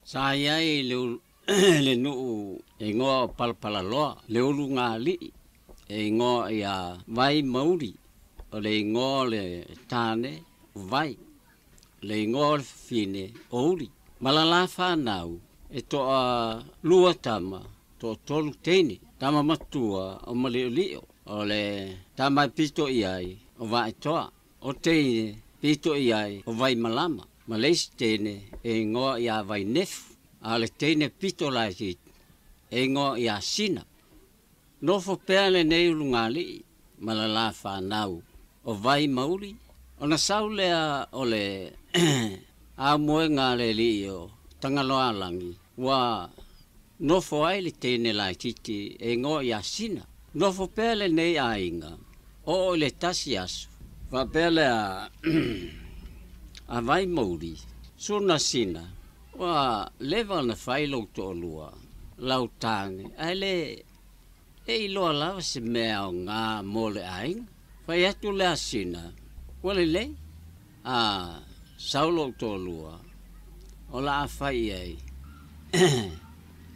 Sa i ai le nuu e igoa o Palapalaloa, le ulugalii e igoa ia Vaimauli, o le igoa o le tane o Vai, o le igoa o le fafine o Uli. Ma la la fanau e toalua tama, toatolu teine. Tama matua o Maliolio, o le tama e pito i ai o Vaaitoa, o teine pito i ai o Vaimalama, ma le isi teine e igoa ia Vainefu, a o le teine pito laitiiti e igoa ia Sina. Nofo pea lenei ulugalii ma la la fanau o Vaimauli, ona sau lea o le aumoega a le alii o Tagaloaalagi, ua nofo ai le teine laitiiti e igoa ia Sina. Nofo pea lenei aiga, oo i le tasi aso, faapea lea a Vaimauli, suna Sina, ua leva ona fai lou toalua, lau tane, ae le iloa lava se mea aoga mo le aiga. Fai atu lea Sina, ua lelei, a sau lou toalua, o la a fai i ai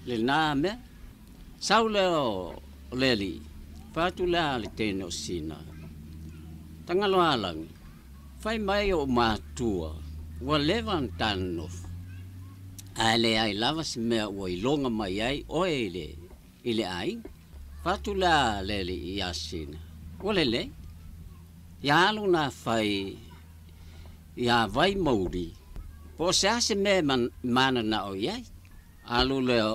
lena mea. Sau lea o le alii, fai atu lea le teine o Sina, Tagaloaalagi, fai mai ou matua, ua leva ona ta nonofo, ae leai lava se mea ua iloga mai ai oe i le aiga. Fai atu lea le alii ia Sina, ua lelei, ia alu na fai ia Vaimauli, po o se a se mea e mananao i ai. Alu lea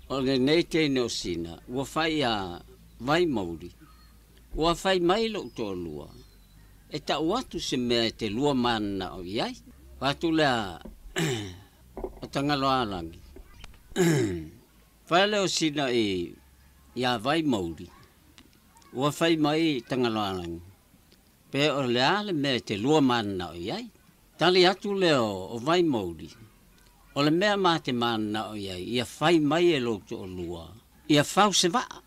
o lenei teine o Sina, ua fai ia Vaimauli, ua fai mai lou toalua, e tau atu se mea e te lua mananao i ai. Fai atu lea o Tagaloaalagi, fai lea o Sina ia Vaimauli, ua fai mai Tagaloaalagi, pe o le a le mea e te lua mananao i ai. Tali atu lea o Vaimauli, o le mea ma te mananao i ai, ia fai mai e lou toalua, ia fau se vaa,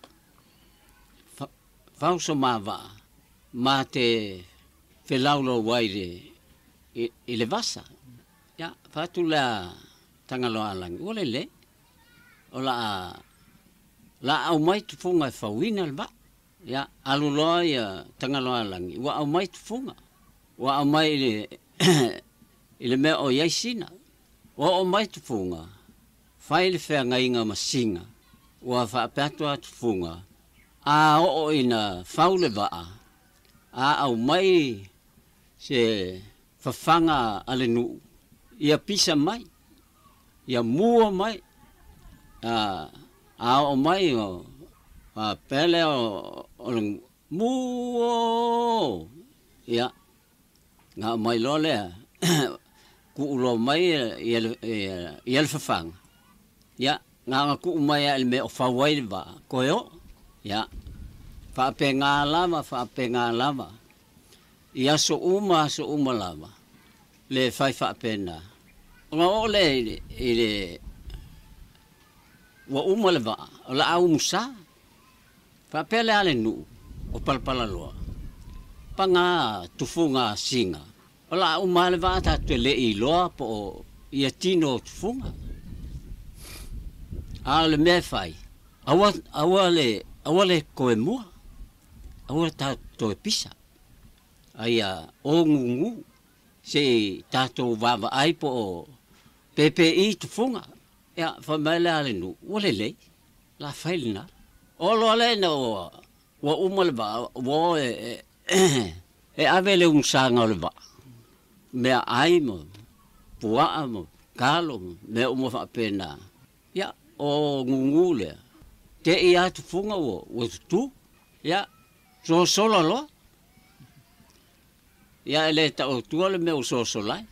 fau so ma vaa, ma te felaulau ai i le vasa. Ia, fai atu lea Tagaloaalagi, ua lelei, o la aumai tufuga e fauina le vaa. Ia, alu loa ia Tagaloaalagi, ua aumai tufuga, ua aumai i le mea o i ai Sina. Ua oo mai tufuga, fai le feagaiga ma Sina, ua faapea atu a tufuga, a oo ina fau le vaa, a aumai se fafaga a le nuu, ia pisa mai, ia mua mai, a oo mai o faapea lea o le nuu, muo! Ia, na aumai loa lea, tuu loa mai ia le fafaga, ia, na ona tuu mai lava i le mea o fau ai le vaa, toe oo. Ia, faapena lava, faapena lava, i aso uma lava, le fai faapena. Ona oo lea i le ua uma le vaa, o le a umusa. Faapea lea le nuu o Palapalaloa, paga tufuga a Sina, o le a uma le vaa tatou te le iloa po o ia tino o tufuga. A o le mea e fai, aua le toe mua, aua tatou toe pisa, aia o gugu, se i tatou vaavaai po o pepei tufuga. Ia, fai mai lea le nuu, ua lelei, la fai lena. O loa lea ina ua uma le vaa, ua o e ave le umusaga o le vaa, mea ai ma puaa ma talo ma mea uma faapena. Ia, o gugu lea, te i lava tufuga ua tutu, ia, sosola loa. Ia, e le tau atua le mea ua sosola ai.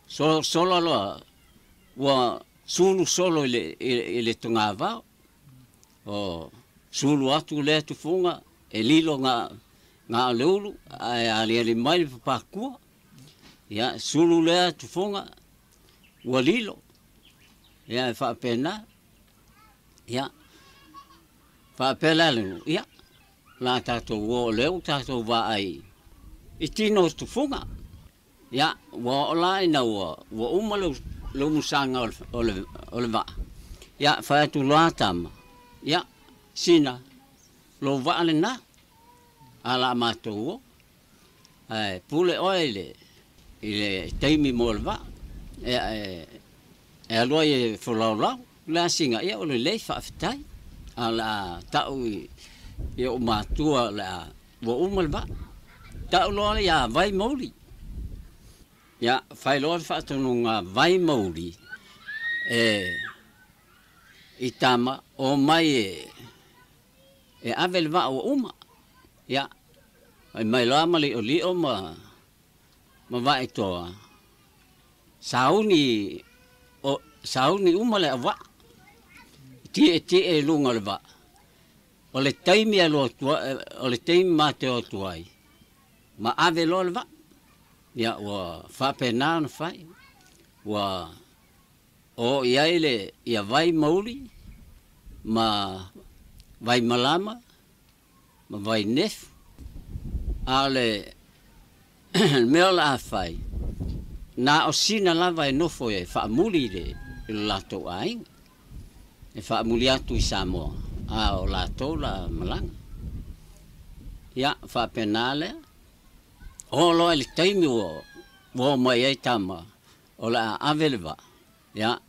Sosola loa, ua sulu solo i le togavao. O sulu atu lea tufuga, e lilo na o le ulu, ae aliali mai le papatua. Ia, sulu lea tufuga, ua lilo. Ia, e faapena. Ia, faapea lea le nuu, ia, la tatou o lea ua tatou vaai i tino o tufuga. Ia, ua oo la ina ua uma le le umusaga o le vaa, ia fai atu loa tama, ia Sina, lou vaa lena, a o le a matou o, ae pule oe i le taimi mo le vaa, ia e alu ai e folaulau. O le asiga, ia ua lelei faafetai, a o le a tau i ou matua o le a ua uma le vaa. Tau loa ia Vaimauli. Ia, fai loa le faatonuga a Vaimauli e i tama omai e ave le vaa ua uma. Ia, fai mai loa ma Li'oli'o ma Vaaitoa, sauni, o, sauni uma le auvaa, tietie i luga o le vaa. O le taimi e alu atu ai, o le taimi ma te o atu ai, ma ave loa le vaa. Ia ua faapena ona fai, ua o i ai le ia Vaimauli ma Vaimalama ma Vainefu. A o le mea o le a fai, na o Sina lava e nofo e faamuli i le latou aiga, e faamuli atu i Samoa, a o latou la malaga. Ia, faapena lea. Oo loa i le taimi ua omai ai tama, o le a ave le vaa, ia,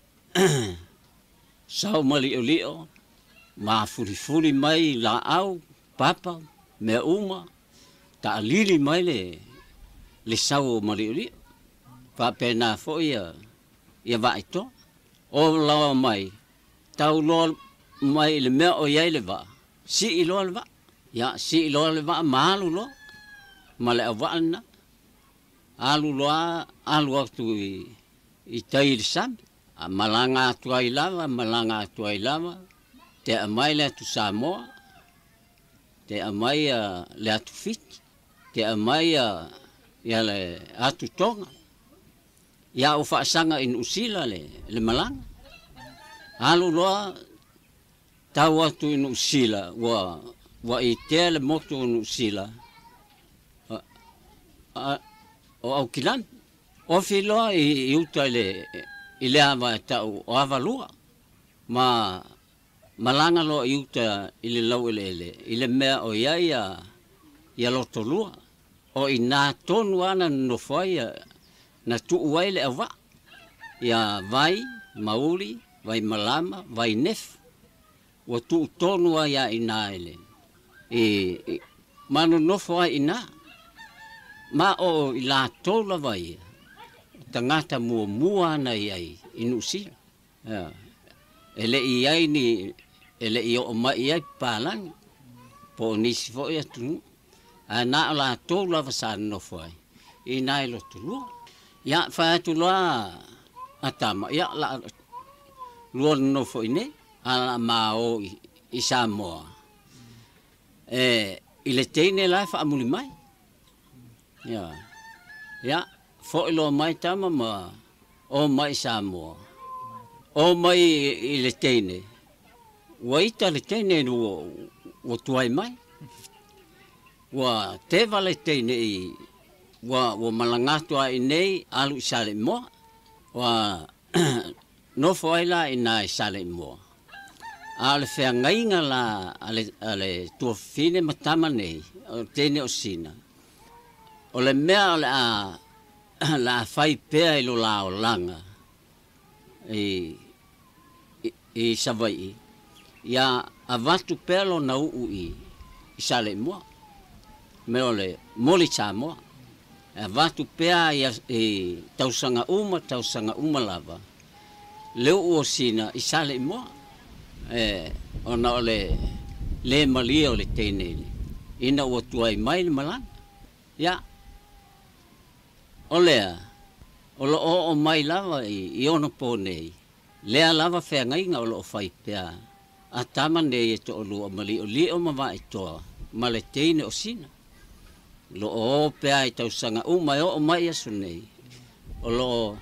sau ma Li'oli'o, mafulifuli mai laau, papa, mea uma, taalili mai le sau o Mali'oli'o. Faapena foi ia Vaaitoa. O laoa mai, tau loa mai i le mea o i ai le vaa, sii loa le vaa. Ia, sii loa le vaa ma alu loa, ma le auvaa lena. Alu loa, alu atu i tai i le sami. A malaga atu ai lava, malaga atu ai lava, tea mai le atu Samoa, tea mai le atu Fiti, tea mai ia le atu Toga. Ia ua faasaga i Niu Sila le malaga. Alu loa tau atu i Niu Sila, ua itea le motu o Niu Sila, o Aukilani. Ofi loa i uta i le ava e tau o Avarua, ma malaga loa i uta i le laueleele, i le mea o i ai ia Rotorua. O i nā tonu ana nonofo ai, na tuu ai le auvaa, ia Vaimauli, Vaimalama, Vainefu. Ua tuu tonu ai a i nā i ma nonofo ai i nā. Ma o i latou lava ia, tagata muamua ana i ai i Niu Sila. Ia, e le i ai ni, e le i oo mai i ai papalagi, po o nisi foi atunuu. Ae na o latou lava sa nonofo ai, i nā i Rotorua. Ia, fai atu loa a tama, ia la lua nonofo i nei, a la ma o i Samoa. E i le teine la e faamuli mai. Ia, ia, foi loa mai tama ma o mai i Samoa. O mai i le teine, ua ita le teine ua tuai mai. Ua teva le teine i, ua malaga atu ai i nei alu i Saleimoa. Ua nofo ai la i nā i Saleimoa. A o le feagaiga la a le tuafafine ma tama nei, o le teine o Sina, o le mea o le a fai pea i lo la olaga i Savaii, ia avatu pea lona uu i Saleimoa, mea o le moli Samoa. E avatu pea i tausaga uma lava, le uu o Sina i Saleimoa. E, ona o le le malie o le teine ina ua tuai mai le malaga. Ia, o lea, o lo oo mai lava i ona po nei, lea lava feagaiga o lo o fai pea a tama nei e toalua ma Li'oli'o ma Vaaitoa ma le teine o Sina. Lo o pea i tausaga uma e oo mai aso nei, o lo o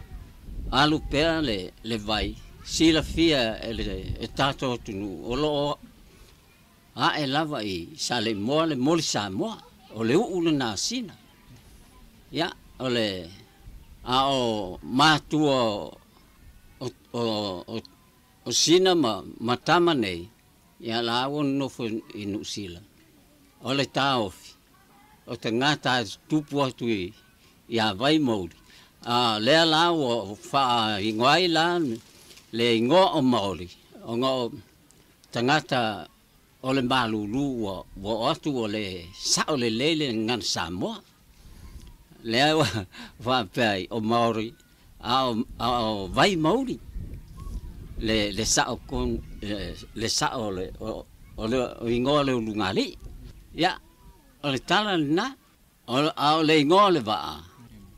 alu pea le vai, silafia e le tatou atunuu, o lo o ae lava i Saleimoa le moli Samoa, o le uu lena a Sina. Ia, o le a o matua O Sina ma tama nei, ia la ua nonofo i Niu Sila. O le taofi, o tagata e tutupu atu ia Vaimauga, a lea la ua faaigoa ai la le igoa o Maori, ona o tagata o le malulu ua oo atu ua le sao lelei le gagana Samoa. Lea ua faapea ai o Maori, a o Vaimauli le sao tonu, le sao o le igoa o le ulugalii. Ia, o le tala lena, a o le igoa o le vaa,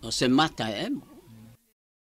o se mata e emo.